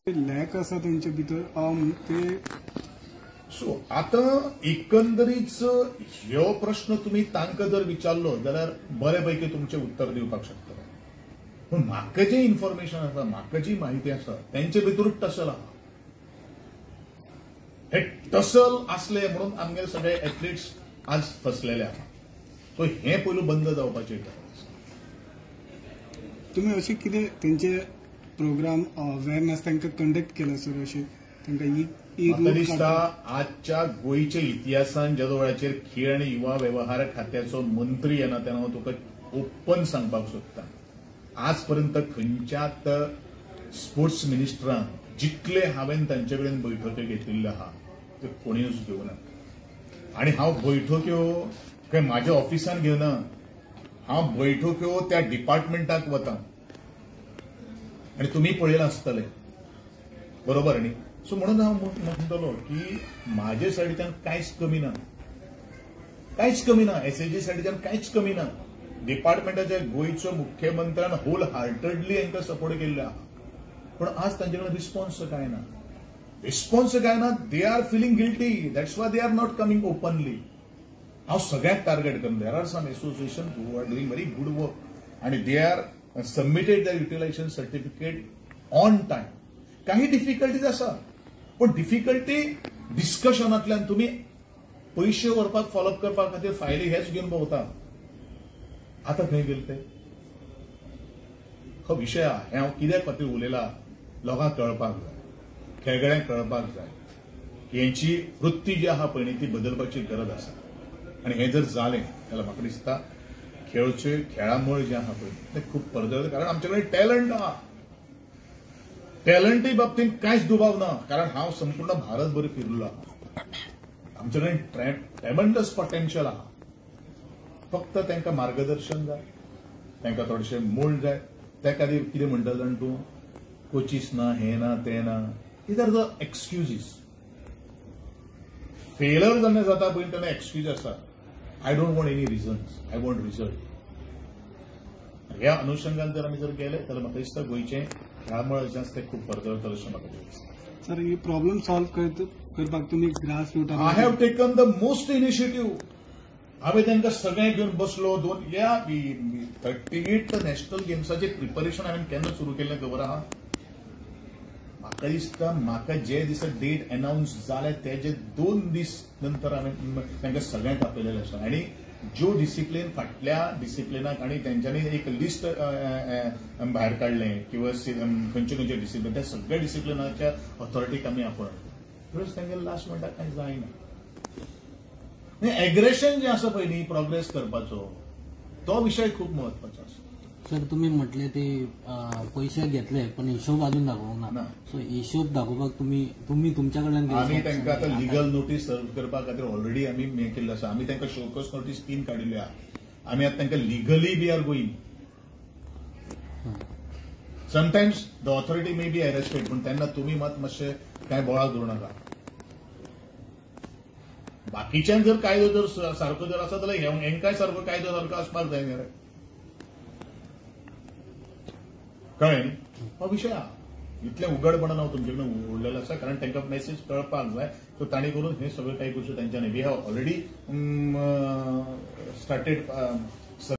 लॅक आसा तेंचे भितर ते. सो आतां एकंदरीच ह्यो प्रश्न तुमी तांकां जर विचारलो जाल्यार बरे पैकी तुमचें उत्तर दिवपाक शकतले. पूण म्हाका जें इन्फॉर्मेशन आसा, म्हाका जी म्हायती आसा, तेंचे भितरूच टसल आहा. हे टसल आसले म्हणून आमगेले सगळे एथलीट्स आज फसलेले आहा. सो हें पयलू बंद जावपाचें गरज आसा. तुमी अशें कितें तेंचे प्रोग्राम अवेरनेस तांकां कंडक्ट केला सर, अशें तांकां? म्हाका दिसता आजच्या गोंयच्या इतिहासान ज्या वेळाचेर खेळ आनी युवा वेव्हार खात्याचो मंत्री येना तेन्ना हांव तुका ओपन सांगपाक सोदता, आजपर्यंत खंयच्याच स्पोर्ट्स मिनिस्टरान जितले हांवें तांचे कडेन बैठक्यो घेतिल्ल्यो आहा त्यो कोणूच घेवना. आनी हांव बैठक्यो काय म्हाज्या ऑफिसान घेवना, हांव बैठक्यो त्या डिपार्टमेंटाक वता आनी तुमी पळयलां आसतलें, बरोबर न्ही? सो म्हणून हांव म्हणटलो की म्हाजे सायडीच्यान कांयच कमी ना, कांयच कमी ना, एसएजी सायडीच्यान कांयच कमी ना. डिपार्टमेंटाच्या गोंयचो मुख्यमंत्र्यान होल हार्टेडली हांकां सपोर्ट केल्लो आहा, पूण आज तांचे कडेन रिस्पॉन्स काय ना, रिस्पॉन्स काय ना. They are feeling guilty, that's why they are not coming openly. हांव सगळ्यांक टार्गेट करून, there are some association who are doing very good work आनी they are submitted their utilisation certificate on time. काही difficulties आसा, पूण difficulty डिस्कशनांतल्यान तुमी पयशे व्हरपाक फॉलोअप करपा खातीर फायली हेच घेवन भोंवता. आतां खंय गेले ते? हो विशय आहा. हें हांव कित्याक खातीर उलयला, लोकांक कळपाक जाय, खेळगड्यांक कळपाक जाय की हेंची वृत्ती जी आहा पळय न्ही ती बदलपाची गरज आसा. आनी हें जर जालें जाल्यार म्हाका दिसता खेळचे खेळामळ जें आहा पळय तें खूब परजळटा, कारण आमचे कडेन टॅलंट आहा. टॅलंटय बाबतींत कांयच दुबाव ना, कारण हांव संपूर्ण भारतभर फिरलो आहा. आमचे कडेन ट्रेमेंडस पोटेन्शियल आहा, फक्त तांकां मार्गदर्शन जाय, तांकां थोडेशें मोल जाय. त्या खातीर कितें म्हणटा जाण तूं, कोचीस ना, हें ना, तें ना, these are the excuses. Failure जेन्ना जाता पळय तेन्ना एक्सक्यूज आसा. I don't want any reasons, I want result. ह्या अनुशंगान जर आमी जर गेले जाल्यार म्हाका दिसता गोंयचें खेळामळ जें आसा तें खूब परजळटलें अशें म्हाका दिसता. सर, ही प्रॉब्लम सॉल्व करपाक तुमी grass root? I have taken the most initiative. हांवें तांकां सगळ्यांक घेवन बसलो. दोन ह्या 38 नॅशनल गेम्साचें प्रिपरेशन हांवें केन्ना सुरू केल्लें खबर आहा? म्हाका दिसता म्हाका जे दिसा डेट अनावन्स जाले तेजे 2 दीस नंतर हांवें तांकां सगळ्यांक आपयलेलें आसा. आनी ज्यो डिसिप्लीन फाटल्या डिसिप्लिनाक आनी तेंच्यांनी एक लिस्ट भायर काडलें किंवा खंयचे खंयचे डिसिप्लीन, त्या सगळ्या डिसिप्लिनाच्या ऑथॉरिटीक आमी आपयले. तांगेले लास्ट म्हणटा कांय जायना. एग्रेशन जें आसा पळय न्ही प्रोग्रेस करपाचो, तो विशय खूब म्हत्वाचो आसा. सर, तुमी म्हटले ते पयशे घेतले पण हिशोब अजून दाखोवंक ना. सो हिशोब दाखोवपाक तुमी तुमच्या कडल्यान आमी तांकां आतां लिगल नोटीस सर्व करपा खातीर ऑलरेडी आमी हें केल्लें आसा. आमी तांकां शोकस नोटीस 3 काडिल्ल्यो आहा. आमी आतां तांकां legally we are going. Sometimes the authority may be arrested, पूण तेन्ना तुमी मात मातशें कांय बोळाक धरूं नाका. बाकीच्यांक जर कायदो जर सारको जर आसा जाल्यार हेंकांय सारको कायदो सारको आसपाक जाय न्ही रे, कळ्ळें न्ही? हो विशय आहा. इतलें उगडपणान हांव तुमचे कडेन उरलेलो आसा, कारण तांकां मॅसेज कळपाक जाय. सो तांणी करून हे सगळे काही गोश्टी तांच्यांनी we have already started